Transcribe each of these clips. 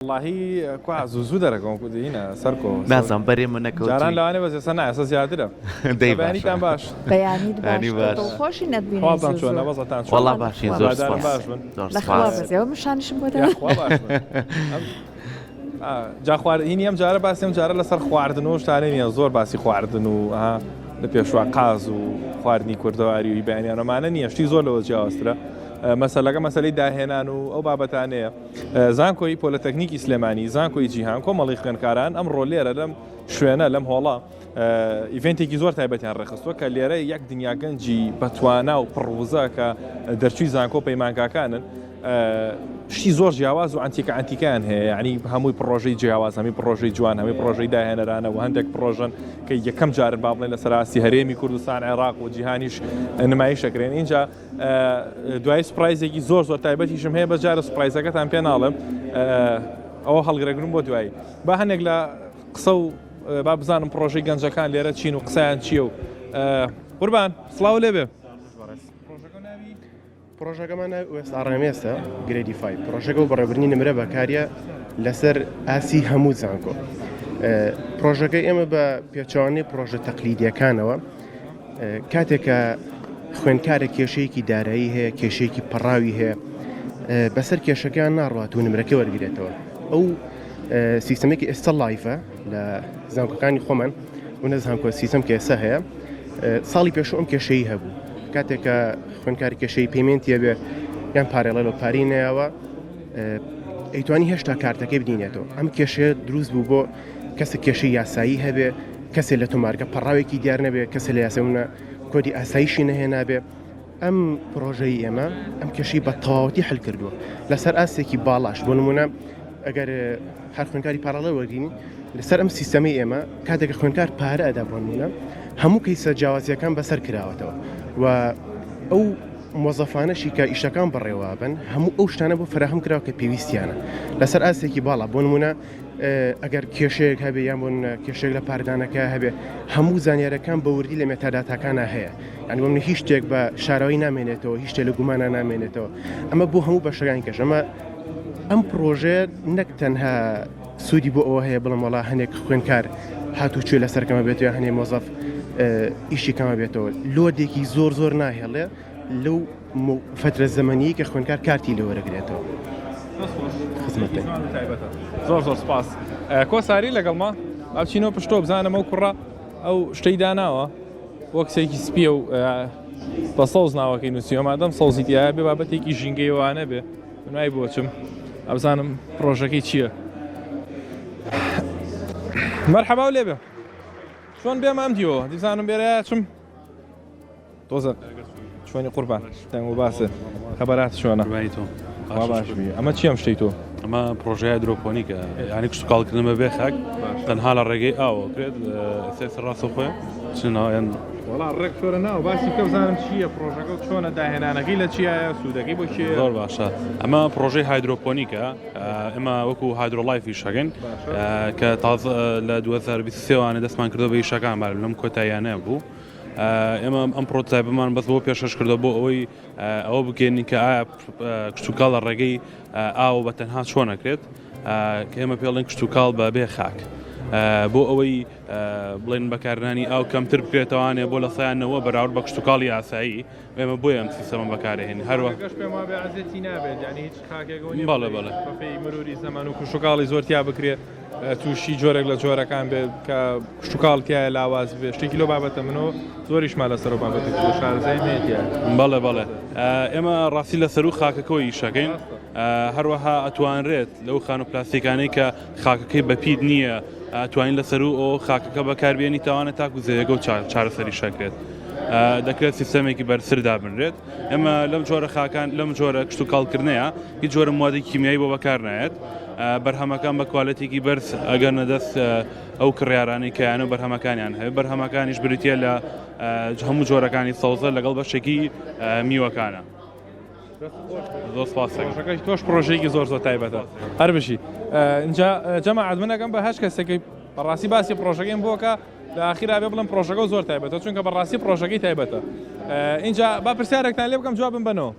وەڵاهی کوا زوو زوو دەرەکەم کو دینە سەرکۆ نازانم بەرێ من نەکەوتووی. جاران لەوانەیە بەس ئێستا نا ئێستا زیاترە. دەی باشە. بەیانیتان باش. بەیانیت باش بەیانی باش. دڵخۆشین نەتبینین حاڵتان زوو چۆنە زوو. وەزعتان چۆنە؟ وەڵا باشین زۆر هیوادارم سپاس باش بن. زۆر لە خوا سپاس. بەزێ ئەوە من شانشم بۆ دەدا. یاخوا باش بن. ئەم ئا جا خوار هینی ئەم جارە باسی ئەم جارە لەسەر خواردن و شتانە نییە زۆر باسی خواردن و ها لە پێشوا قاز و خواردنی کوردەواری و هی بەیانیان ئەمانە نییە شتی زۆر لەوە جیاوازترە مەسەلەکە مەسەلەی داهێنان و ئەو بابەتانەیە زانکۆی پۆلەتەکنیکی سلێمانی، زانکۆی جیهان، کۆمەڵی خوێندکاران ئەمڕۆ لێرە لەم شوێنە لەم هۆڵە event ێکی زۆر تایبەتیان ڕێکخستووە کە لێرە یەک دنیا گەنجی بەتوانا و پڕوزە کە دەرچووی زانکۆ پەیمانگاکانن شتی زۆر جیاواز و ئەنتیکە ئەنتیکیان هەیە یعنی هەمووی پڕۆژەی جیاواز هەمی پڕۆژەی جوان هەمی پڕۆژەی داهێنەرانە و هەندێک پڕۆژەن کە یەکەم جارن با بڵێن لە سەراستی هەرێمی کوردستان عێراق و جیهانیش نمایشەکرێن اینجا دوایی surprise ێکی زۆر زۆر تایبەتیشم هەیە بە جارە surprise ەکەتان پێ ناڵێم ئەوە هەڵگرەگرم بۆ دوایی با هەنێک لە قسە و با بزانم پرۆژەی گەنجەکان لێرە چین و قسەیان چییە و قوربان سڵاو لێبێ پرۆژەکەمان ناوی OSRMS ە grade ی 5 پرۆژەکە و بەڕێوەبردنی نمرە بەکاریە لەسەر ئاسی هەموو زانکۆ پرۆژەکە ئێمە بە پێچوانی پرۆژە تەقلیدیەکانەوە کاتێک کە خوێندکارێک کێشەیەکی دارایی هەیە کێشەیەکی پەڕاوی هەیە بەسەر کێشەکەیان ناڕات و نمرەکە وەرگێتەوە ئەو سیستەمێکی ئێستا live ە لە زانکۆکانی خۆمان و نە زانکۆ سیستەم کە ئێستا هەیە ساڵی پێشوو ئەم کێشەی هەبوو کاتێک کە خوێندکاری کێشەی payment ی هەبێ یان parallel و پاری نەیەوە ئەیتوانی هێشتا کارتەکەی بدینێتەوە ئەم کێشەیە دروست بوو بۆ کەسە کێشەی یاسایی هەبێ کەسێ لە تۆمارگە پەڕاوێکی دیار نەبێ کەسێ لە یاسەونە کۆدی ئاسایشی نەهێنابێ ئەم پرۆژەی ئێمە ئەم کێشەی بە تەواوەتی حل کردووە لەسەر ئاستێکی باڵاش بۆ نمونە ئەگەر هەر خوێندکاری parallel وەرگین لەسەر ئەم سیستەمی ئێمە کاتێک خوێندکار پارە ئەدا بۆ نمونە هەموو کەیسە جیاوازیەکان بەسەر کراوەتەوە و ئەو مۆزەفانەشی کە ئیشەکان بەڕێوابن هەموو ئەو شتانە بۆ فراهەم کراوە کە پێویستیانە لەسەر ئاستێکی باڵا بۆ نمونە ئەگەر کێشەیەک هەبێ یان بۆ نمونە کێشەیەک لە پاردانەکە هەبێ هەموو زانیارەکان بە وردی لە metadata کانە هەیە یعنی بۆ منە هیچ شتێک بە شاراوی نامێنێتەوە هیچ شتێک لە گومانە نامێنێتەوە ئەمە بۆ هەموو بەشەکانی کەش ئەمە ئەم پرۆژەیە نەک تەنها سوودی بۆ ئەوە هەیە بڵم وڵا هەنێک خوێنکار هاتوچۆی لەسەر کەمە بێت یا هەنێ مۆزەف ئیشی کەمە بێتەوە load ێکی زۆر زۆر ناهێڵێ لەو فترە زەمەنیی کە خوێندکار کارتی لێ وەرەگرێتەوە. خزمەتێ. زۆر زۆر سپاس کۆساری لەگەڵما با بچینەوە پشتۆ بزانم ئەو کوڕە ئەو شتەی داناوە وەک سێکی سپیە و بە سەوز ناوەکەی نووسیوە مادەم سەوزی تایە بێ بابەتێکی ژینگەیەوانە بێ نای بۆچم ئەبزانم پرۆژەکەی چییە مەرحەبا و لێبێ چۆن بێم ئەم دیەوە دیزانم بێرە چم تۆزە چۆنی قوربان دەنگ و باسە خەبەرات چۆنە وا باش بی ئەمە چی ئەم شتەی تۆ ئەمە پرۆژەیە hydroponic ە یعنی کشتتوکاڵکردن بە بێ خاک تەنها لە ڕێگەی ئاوە کرێت سێ ڕاستە خۆی چنایەن وەڵا ڕێک چۆرە ناو باسی بکە بزانم چییە پرۆژەکە و چۆنە داهێنانەکەی لە چیایە سوودەکەی بۆ کێ زۆر باشە ئەمە پرۆژەی hydroponic ە ئێمە وەکو هایدرۆلایف ئیشەکەین کە تازە لە 2023 وانە دەستمان کردو بە ئیشەکان لەم کۆتاییانە بوو ئێمە ئەم prototype ەمان بەس بۆ پێشکەش کردە بۆ ئەوەی ئەوە بگەێنین کە ئایا کشتتوکاڵ لە ڕێگەی ئاوە بە تەنها چۆن نەکرێت کە ئێمە پێڵێن کشتتوکاڵ بە بێ خاک بۆ ئەوەی بڵێن بەکارنانی ئاو کەمتر بکرێتوانێ بۆ لە سایانەوە بەراورد بە کشتتوکاڵی ئاسایی ئێمە بۆیە ئەم سیستەمە بەکارهێنین هەروە پێم وابێ عزیەتی نابێت یعنی هیچ خاکێک بەڵێ بەڵێ بەپێی مروری زەمەن و کشتوکاڵی زۆر تیا بکرێت تووشی جۆرێک لە جۆرەکان بێت کە کشتوکاڵ تایە لاواز بێ شتێکی لەو بابەتە منەوە زۆریشمان لەسەر و بابەتێک شارەزای هەیە بەڵێ بەڵێ ئێمە ڕاستی لە سەرو خاکەکەەوە ئیشەکەین هەروەها ئەتوانرێت لەو خانو پلاستیکانەی کە خاکەکەی بەپیت نییە توانین لە سەرو ئەو خاکەکە بەکاربیێنی تاوانە تاکو زەویەکە و چارەسەری شەکرێت دەکرێت سیستەمێکی بەرزتر دابنرێت ئێمە لەم جۆرە خاکان لەم جۆرە کشتوکاڵکردنەیە هیچ جۆرە موادی کیمیایی بۆ بەکار نایەت بەرهەمەکان بە quality ێکی بەرز ئەگەنە دەست ئەو کڕیارانەی کەیانە و بەرهەمەکانیان هەیە بەرهەمەکانیش بریتە لە هەموو جۆرەکانی سەوزە لەگەڵ بەشێکی میوەکانە. زۆر سپاس پرۆژەکەش تۆش پرۆژەیەکی زۆر زۆر تایبەتە هەر بژی اینجا جەماعەت من ئەگەم بە هەش کەسێکی بەڕاستی باسی پرۆژەکەیم بۆکە لە ئاخیرا بێ بڵێم پرۆژەکە زۆر تایبەتە چونکە بەڕاستی پرۆژەکەی تایبەتە اینجا با پرسیارێکتان لێ بکەم جوابم بنەوە.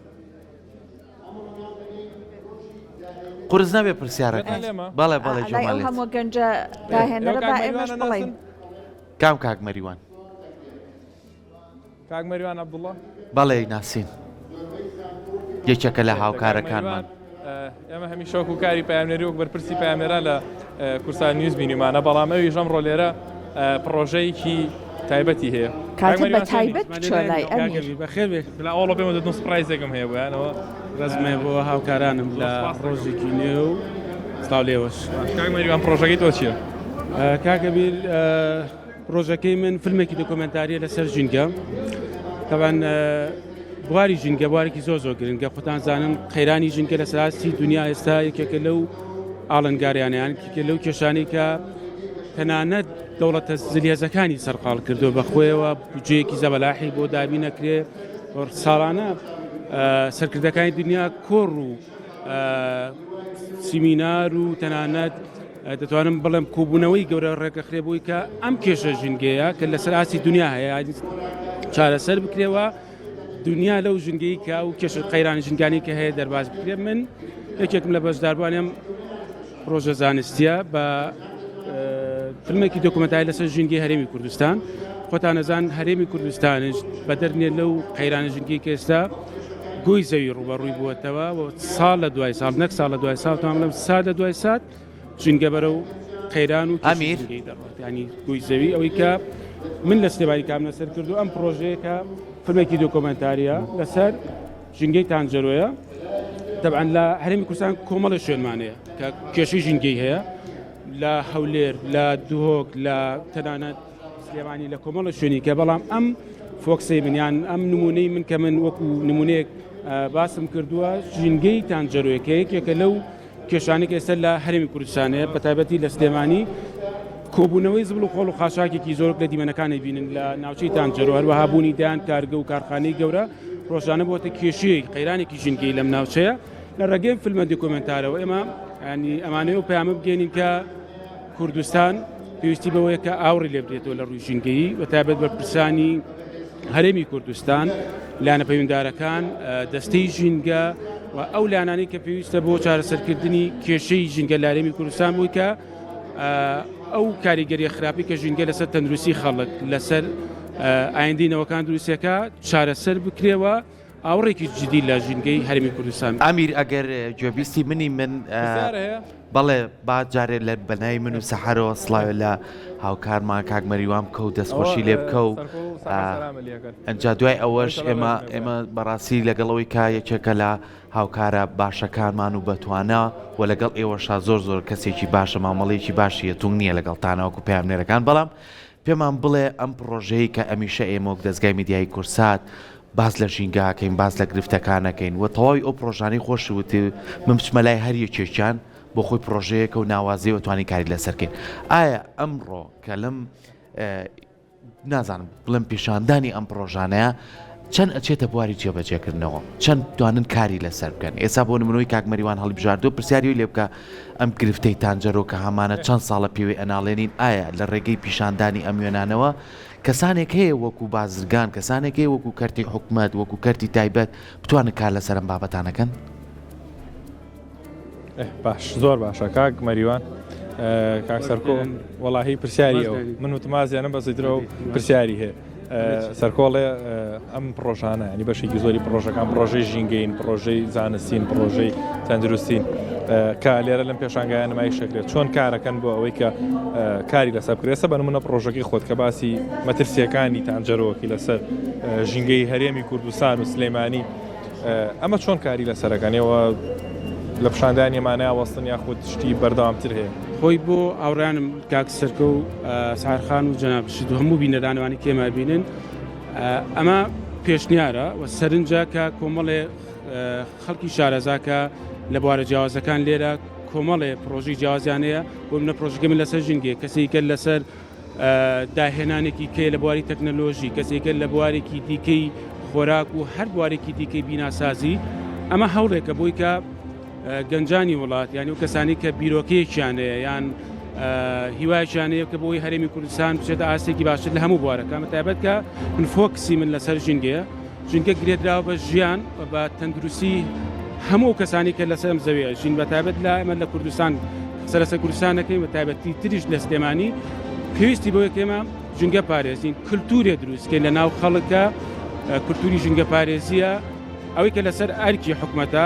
قورس نەبێ پرسیارەکەت. بەڵێ بەڵێ لای گوێمان ئەو لێت. هەموو گەنجە داهێنەرە با ئێمەش بڵێین. کام کاک مەریوان؟ کاک مەریوان عەبدوڵڵا؟ بەڵێ ناسین. یەکێکە لە هاوکارەکانمان. ئێمە هەمیشە وەکو کاری پەیامنێری وەک بەرپرسی پەیامنێران لە کوردستان نیوز بینیمانە بەڵام ئەویش ئەمڕۆ لێرە پڕۆژەیەکی تایبەتی هەیە. کاتە بە تایبەت بچۆ لای ئەمیر. بەخێر بێ. بلا ئەوڵە پێم دەتن surprise ێکم هەیە بۆیانەوە. ڕێزم بۆ هاوکارانم لە ڕۆژێکی نوێ و سڵاو لێوەش. کاک مەریوان پڕۆژەکەی تۆ چییە؟ کاک ئەمیر پرۆژەکەی من فیلمێکی دۆکۆمێنتاریە لەسەر ژینگە تەبعەن بواری ژینگە بوارێکی زۆر زۆر گرنگە خۆتان زانن قەیرانی ژینگە لە سەراستی دنیا ئێستا یەکێکە لەو ئاڵنگاریانیان کێکە لەو کێشانەی کە تەنانەت دەوڵەتە زلهێزەکانی سەرقاڵ کردو بە خۆیەوە بودجەیەکی زەبەلاحی بۆ دابین نەکرێ ساڵانە سەرکردەکانی دنیا کۆڕ و سیمینار و تەنانەت دەتوانم بڵێم کۆبوونەوەی گەورە ڕێکەخرێ بووی کە ئەم کێشە ژینگەیە کە لەسەر ئاستی دنیا هەیە چارەسەر بکرێەوە دنیا لەو ژینگەی کە ئەو کێشە قەیرانی ژینگانی کە هەیە دەرباز بکرێت من یەکێکم لە بەشداربووانم پرۆژە زانستیە بە فیلمێکی دۆکومنتاری لەسەر ژینگەی هەرێمی کوردستان خۆتان ئەزان هەرێمی کوردستانش بەدەر نییە لەو قەیرانە ژینگەی کە ئێستا گۆی زەوی ڕووبەڕووی بووەتەوە و ساڵ لە دوای ساڵ نەک ساڵ لە دوای ساڵ تام بڵێم سات لە دوای سات ژینگە بەرەو قەیران و ئەمیر دەڕوات ینی گۆی زەوی ئەوەی کە من لە سلێمانی کام لەسەر کردو ئەم پرۆژەیەکە فیلمێکی دۆکۆمنتاریە لەسەر ژینگەی تانجەرۆیە تەبعەن لە هەرێمی کوردستان کۆمەڵی شوێنمان هەیە کە کێشەی ژینگەی هەیە لە هەولێر لە دهۆک لە تەنانەت سلێمانی لە کۆمەڵە شوێنی کە بەڵام ئەم focus ەی من یان ئەم نمونەی من کە من وەکو نمونەیەک باسم کردووە ژینگەی تانجەرۆیە کە یەکێکە لەو کێشانێک ئێستا لە هەرێمی کوردستانەیە بە تایبەتی لە سلێمانی کۆبوونەوەی زبڵ و خۆڵ و خاشاکێکی زۆر لە دیمەنەکانی بینن لە ناوچەی تانجەرۆ هەروەها بوونی دەیان کارگە و کارخانەی گەورە ڕۆژانە بۆتە کێشەیەک قەیرانێکی ژینگەی لەم ناوچەیە لە ڕێگەی فیلمە دیکۆمێنتارەوە ئێمە ینی ئەمانەیە و پەیامە بگەێنین کە کوردستان پێویستی بەوەیە کە ئاوڕی لێ بدرێتەوە لە ڕووی ژینگەیی بە تایبەت بەرپرسانی هەرێمی کوردستان لایەنە پەیوەندارەکان دەستەی ژینگە و ئەو لایەنانەی کە پێویستە بۆ چارەسەرکردنی کێشەی ژینگە لە هەرێمی کوردستان بووی کە ئەو کاریگەریە خراپی کە ژینگە لەسەر تەندروستی خەڵک لەسەر ئایندەی نەوەکان دروستەکە چارەسەر بکرێەوە ئاوڕێکی جدی لە ژینگەی هەرێمی کوردستان. ئەمیر ئەگەر گوێبیستی منی من بەڵێ با جارێ لە بەناوی من و سەحەرەوە سڵاوێ لە هاوکارمان کاک مەریوان بکە و دەستخۆشی لێ بکە و ئەجا دوای ئەوەش ئێمە ئێمە بەڕاستی لەگەڵەوەی کا یەکێکە لە هاوکارە باشەکانمان و بەتوانا و لەگەڵ ئێوەشا زۆر زۆر کەسێکی باشە مامەڵەیەکی باشیە تونگ نییە لەگەڵتانە وەکو پەیامنێرەکان بەڵام پێمان بڵێ ئەم پڕۆژەیەی کە ئەمیشە ئێمە وەک دەزگای میدیایی کوردسات باس لە ژینگە ئەکەین باس لە گرفتەکان ئەکەین و تەواوی ئەو پڕۆژانەی خۆشت وت من بچمە لای هەر یەکێکیان بۆ خۆی پڕۆژەیەکە و ناوازەیە و توانین کاری لەسەر کەین ئایا ئەمڕۆ کە لەم نازانم بڵێم پیشاندانی ئەم پڕۆژانەیە چەند ئەچێتە بواری جێبەجێکردنەوە چەند توانن کاری لەسەر بکەن ئێستا بۆ نمونەوەی کاک مەریوان هەڵیبژاردووە پرسیاری لێ بکە ئەم گرفتەی تانجەرۆ کە هەمانە چەند ساڵە پێوەی ئەناڵێنین ئایا لە ڕێگەی پیشاندانی ئەم وێنانەوە کەسانێک هەیە وەکو بازرگان کەسانێک هەیە وەکو کەرتی حکومەت وەکو کەرتی تایبەت بتوانن کار لەسەر ئەم بابەتانە کەن؟ باش زۆر باشە کاک مەریوان کاک سەرکۆ وەڵاهی پرسیاری ئەو من وتم مازیانم بەس ئیتر ئەو پرسیاری هەیە سەرکۆڵێ ئەم پڕۆژانە ینی بەشێکی زۆری پڕۆژەکان پڕۆژەی ژینگەین پڕۆژەی زانستین پڕۆژەی تەندروستین کە لێرە لەم پێشانگایە نمایش دەکرێت چۆن کارەکەن بۆ ئەوەی کە کاری لەسەر بکرێت ئێستا بە نمونە پڕۆژەکەی خۆت کە باسی مەترسیەکانی تانجەرۆکی لەسەر ژینگەی هەرێمی کوردستان و سلێمانی ئەمە چۆن کاری لەسەرەکەن ئێوە لە پیشاندانی ئەمانە وەستن یاخود شتی بەردەوامتر هەیە؟ خۆی بۆ هاوڕێیانم کاک سەرکە و سارخان و جەناب شید و هەموو بینەرانەوانی کێمە بینن ئەمە پێشنیارە و سەرنجە کە کۆمەڵێ خەڵکی شارەزاکە لە بوارە جیاوازەکان لێرە کۆمەڵێ پرۆژەی جیاوازیان هەیە بۆ منە پرۆژەکە من لەسەر ژینگەیە کەسێکە لەسەر داهێنانێکی کەی لە بواری تەکنەلۆژی، کەسێکە لە بوارێکی دیکەی خۆراک و هەر بوارێکی دیکەی بیناسازی، ئەمە هەوڵێکە بۆی کە گەنجانی وڵات یانی و کەسانی کە بیرۆکەیەکیان هەیە یان هیوایەکیان هەیە کە بۆی هەرێمی کوردستان بچێتە ئاستێکی باشتر لە هەموو بوارەکان بە تایبەت کە من focus ی من لەسەر ژینگەیە ژینگە گرێدراوە بە ژیان و بە تەندروستی. هەموو کەسانی کە لەسەر ئەم زەویە ژین بە تایبەت لە ئێمە لە کوردستان قسە لەسەر کوردستان نەکەین بە تایبەتی تریش لە سلێمانی پێویستی بەوەی کە ئێمە ژینگە پارێزین کللتورێ دروستکەین لە ناو خەڵکە کللتوری ژینگە پارێزیە ئەوەی کە لەسەر ئەرکی حکومەتە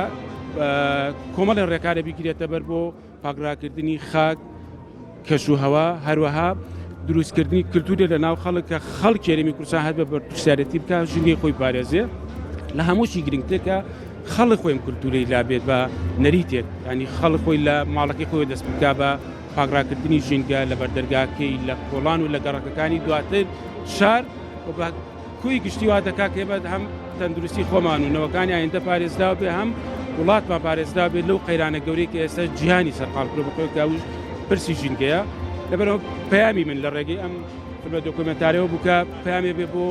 کۆمەڵی ڕێکارە بگرێتە بەر بۆ پاکڕاکردنی خاک، کەش و هەوا، هەروەها دروستکردنی کلتورێک لە ناو خەڵک کە خەڵکی هەرێمی کوردستان هەر بە بەرپرسیارێتی بکا ژینگەی خۆی پارێزێ لە هەمووشی گرنگتر کە خەڵک خۆیم کلتورەی لا بێت بە نەریتێک ینی خەڵک خۆی لە ماڵەکەی خۆی دەست بکا بە پاکڕاکردنی ژینگە لە بەردەرگاکەی لە کۆڵان و لە گەڕەکەکانی دواتر شار و بە کۆی گشتی وا دەکات کە ئێمە هەم تەندروستی خۆمان و نەوەکانی ئایندە پارێزراو بێ هەم وڵاتمان پارێزراو بێت لەو قەیرانە گەورەی کە ئێستا جیهانی سەرقاڵ کردووە بە خۆی کە ئەوش پرسی ژینگەیە لەبەرئەوە پەیامی من لە ڕێگەی ئەم فیلمە دۆکۆمێنتارەوە بوو کە پەیامێ بێ بۆ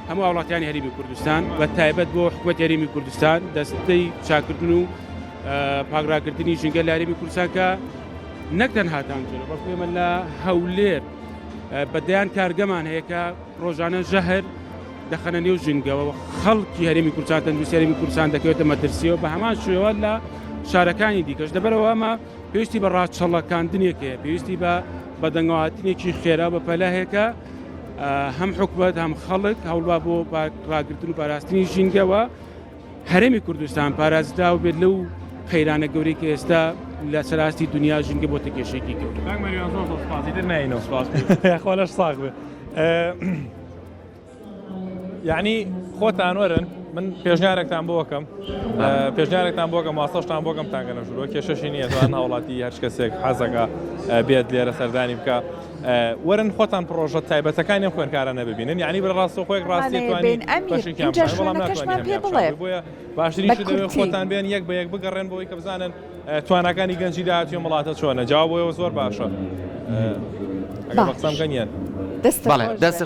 هەموو هاوڵاتیانی هەرێمی کوردستان بە تایبەت بۆ حکوومەتی هەرێمی کوردستان دەستەی چاکردن و پاکڕاکردنی ژینگە لە هەرێمی کوردستان کە نەک تەنها تانجەرۆ بەڵکو ئێمە لە هەولێر بە دەیان کارگەمان هەیە کە ڕۆژانە ژەهر دەخەنە نێو ژینگەوە و خەڵکی هەرێمی کوردستان تەندروستی هەرێمی کوردستان دەکەوێتە مەترسیەوە بە هەمان شێوە لە شارەکانی دیکەش لەبەرەوە ئەمە پێویستی بە ڕاچەڵەکاندنێک هەیە پێویستی بە بەدەنگەواتنێکی خێرا بە پەلە هەیە کە هەم حکومەت هەم خەڵک هەوڵوا بۆ ڕاگرتن و پاراستنی ژینگەوە هەرێمی کوردستان پارازراو بێت لەو قەیرانە گەورەی کە ئێستا لە سەراستی دنیا ژینگە بۆتە کێشێکی گەورە. کاک مەریوان زۆر زۆر سپاس ئیتر ناینەوە سپاس یاخوا لەش ساغ بێ یعنی خۆتان وەرن من پێشنیارێکتان بۆ بکەم پێشنیارێکتان بۆ بکەم واسەشتان بۆ بکەم تانگەنە ژوورەوە کێشەشی نییە توان هاوڵاتی هەر کەسێک حەزەکە بێت لێرە سەردانی بکە وەرن خۆتان پڕۆژە تایبەتەکانی ئەم خوێندکارانە ببینن یعنی بە ڕاستەوخۆیەک ڕاستی ئەمانەیە توانی بێن ئەمیر بەشێکیان ئینجا بشان بەڵام ناتوانانی شوێنەکەشمان پێ هەمیان بڵێ بشان بۆیە بە باشترین شت ئەوەیە کورتی. خۆتان بێن یەک بە یەک بگەڕێن بۆی کە بزانن تواناکانی گەنجی داهاتوی ئەم وڵاتە چۆنە جواب بۆیەوە زۆر باشە ئەگەر بە باش قسەم کەن یان دەستت بەڵێ خۆش دەست بێ.